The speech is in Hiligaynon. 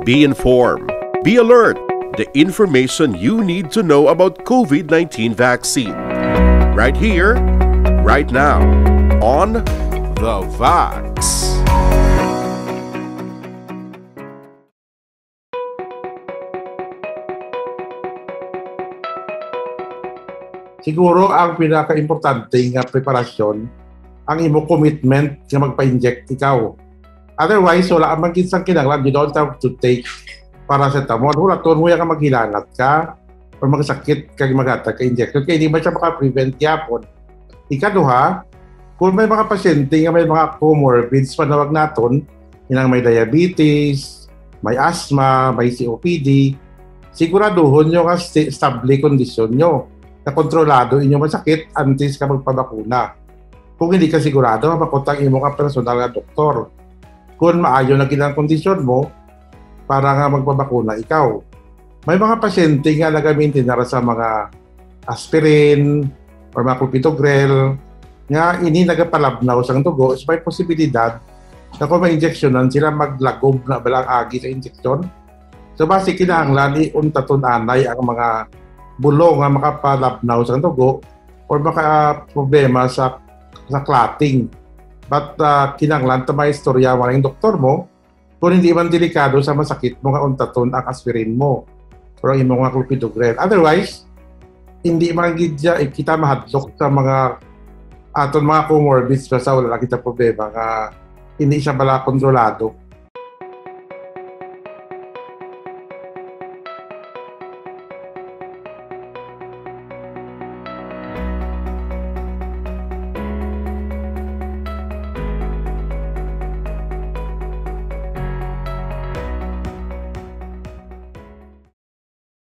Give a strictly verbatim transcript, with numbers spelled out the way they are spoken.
Be informed. Be alert. The information you need to know about COVID nineteen vaccine. Right here, right now, on The Vax. Siguro ang pinakaimportante nga preparasyon, ang imo commitment nga magpa-inject ikaw. Otherwise, wala man gid sang kinahanglan, you don't have to take paracetamol. Hulaton mo yan nga maghilanat ka or magsakit kag maghatag ka injection. Kaya hindi man siya maka-prevent gyapon. Ikaduha, kung may mga pasyente nga may mga comorbids, panawag naton, inang may diabetes, may asthma, may C O P D, siguraduhon nyo nga sti-, stable kondisyon nyo, na kontrolado inyong masakit antes ka magpabakuna. Kung hindi ka sigurado, mapakutang imo nga personal nga doktor kung maayo na gid ang kondisyon mo para nga magpabakuna ikaw. May mga pasyente nga nagamaintain na ra sa mga aspirin or mga clopidogrel nga ini nagapalabnaw sang dugo, so may posibilidad na kung ma-injeksyonan sila, maglagob na bala ang agi sa injeksyon. So, basi kinahanglan iuntaton anay ang mga bulong nga makapalabnaw sang dugo or maka problema sa, sa clotting. But, ah, kinahanglan ta may istorya man ang doktor mo kung hindi man delikado sa masakit mo nga untaton ang aspirin mo or ang imong mga clopidogrel. Otherwise, hindi man gid siya, eh, kita mahadlok sa mga aton mga comorbids, basta wala lang kita problema nga hindi siya pala kontrolado.